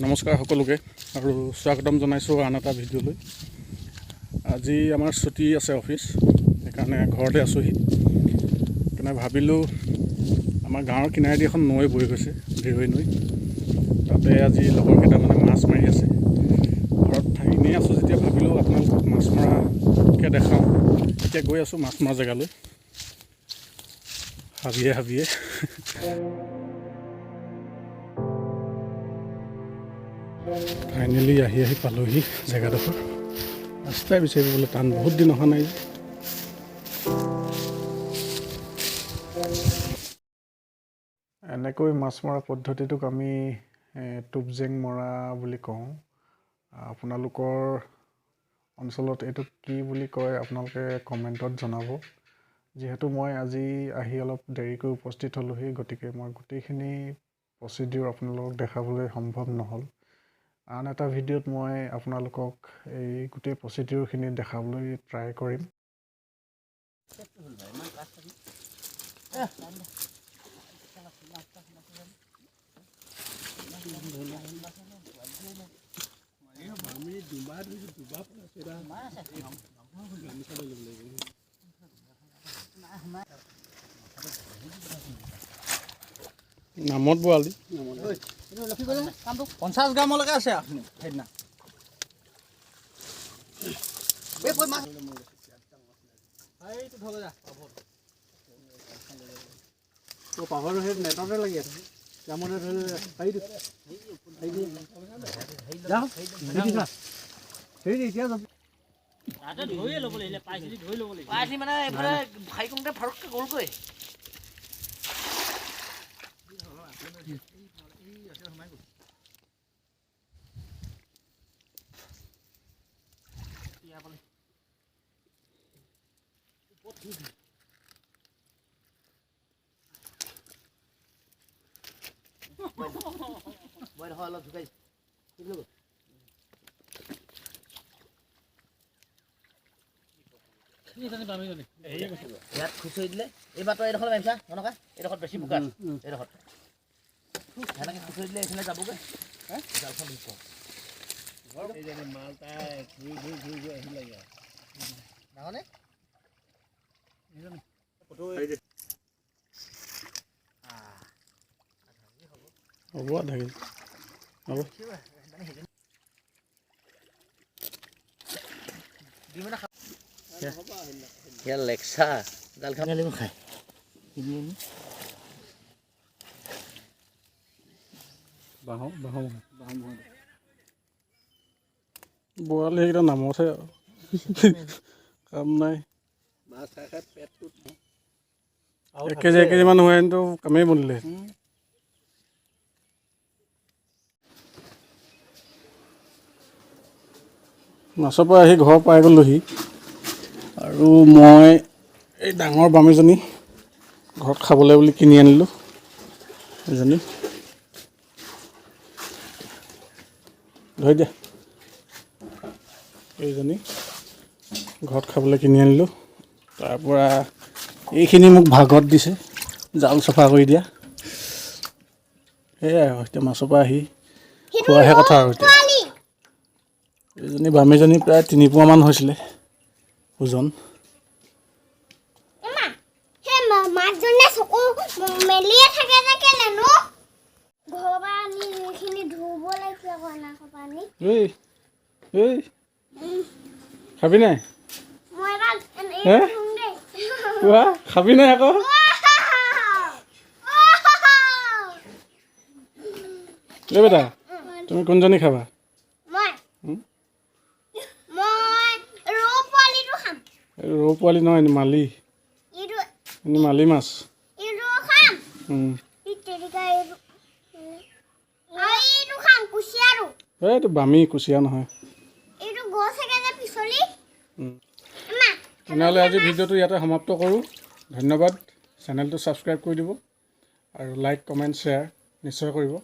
নমস্কাৰ সকলোকে আৰু স্বাগতম জনাইছোঁ আন এটা ভিডিঅ'লৈ। আজি আমাৰ ছুটি আছে অফিচ, সেইকাৰণে ঘৰতে আছোঁহি। সেইকাৰণে ভাবিলোঁ আমাৰ গাঁৱৰ কিনাৰেদি এখন নৈ বৈ গৈছে, দিৰৈ নৈ। তাতে আজি লগৰ কেইটামানে মাছ মাৰি আছে। ঘৰত থাকি এনেই আছোঁ যেতিয়া ভাবিলোঁ আপোনালোকক মাছ মৰাকে দেখাওঁ। এতিয়া গৈ আছোঁ মাছ মৰা জেগালৈ, হাবিয়ে হাবিয়ে। ফাইনেলি আহি আহি পালোহি জেগাডোখৰ। ৰাস্তাই বিচাৰি পাবলৈ টান, বহুত দিন অহা নাই যে। এনেকৈ মাছ মৰা পদ্ধতিটোক আমি টোপজেং মৰা বুলি কওঁ। আপোনালোকৰ অঞ্চলত এইটোক কি বুলি কয় আপোনালোকে কমেণ্টত জনাব। যিহেতু মই আজি আহি অলপ দেৰিকৈ উপস্থিত হ'লোহি, গতিকে মই গোটেইখিনি প্ৰচিডিউৰ আপোনালোকক দেখাবলৈ সম্ভৱ নহ'ল। আন এটা ভিডিঅ'ত মই আপোনালোকক এই গোটেই প্ৰচিডিউৰখিনি দেখাবলৈ ট্ৰাই কৰিম। নামত বৰালি। 50 গ্ৰামলৈকে আছে আপুনি সেইদিনা। পাহৰ সেই নেটতে লাগি আছে, জামতে ধৰি যাওঁ। এতিয়া ধৰিয়ে ল'ব লাগিছিলে, পাইছিলি ধৰি ল'ব লাগিছিলে। পাইছিলি মানে এইফালে খাই কৰোঁতে ফৰককৈ গ'লগৈ। অলপ ঢুকাই ইয়াত খুচৰি দিলে। এইবাৰ তই এইডোখৰ মাৰিছা মনকা, এইডোখৰত বেছি বোকা, এইডোখৰত সেনেকৈ খুচৰি দিলে এইফালে যাবগৈ। জালখন ডাঙৰনে? হ'ব, আধা কেজি হ'ব। লেক্সা জালখন খাই বাঁহ বাঁহ বৰালি সেইকেইটা নামতহে আৰু কাম নাই। 1 কেজি 1 কেজিমান হোৱাহেঁতেনতো কামেই বনিলে। মাছৰ পৰা আহি ঘৰ পাই গ'লোহি আৰু মই এই ডাঙৰ বামীজনী ঘৰত খাবলৈ বুলি কিনি আনিলোঁ। এজনী ধৰি দিয়া, এইজনী ঘৰত খাবলৈ কিনি আনিলোঁ। তাৰপৰা এইখিনি মোক ভাগত দিছে, জাল চফা কৰি দিয়া। সেয়াই আৰু এতিয়া মাছৰ পৰা আহি খোৱাহে কথা। আৰু এতিয়া এইজনী বামীজনী প্ৰায় 3 পোৱামান হৈছিলে ওজন। সেই মাছজনীয়ে চকু মেলিয়ে থাকে যে কেলেনো? ঘৰৰ পৰা আনি সেইখিনি ধুব লাগিছিলে আকৌ, অনা ঘৰৰ পৰা আনি। এই এই খাবি নাই? মই এবাৰ হে? ধুম দেই। কোৱা, খাবি নাই আকৌ? এই বেটা, তুমি কোনজনী খাবা? মই মই ৰৌ পোৱালিটো খাম। এই ৰৌ পোৱালি নহয়, এইটো মালি। এইটো এইটো মালি মাছ। এইটো খাম। তেৰিকা, এইটো আৰু এইটো খাম, কুচিয়াটো। এইটো বামী, কুচিয়া নহয়। এইটো গছকে যে পিছলি। আমা। তেনেহ'লে আজি ভিডিঅ'টো ইয়াতে সমাপ্ত কৰোঁ। ধন্যবাদ। চেনেলটো ছাবস্ক্ৰাইব কৰি দিব আৰু লাইক, কমেণ্ট, শ্বেয়াৰ নিশ্চয় কৰিব।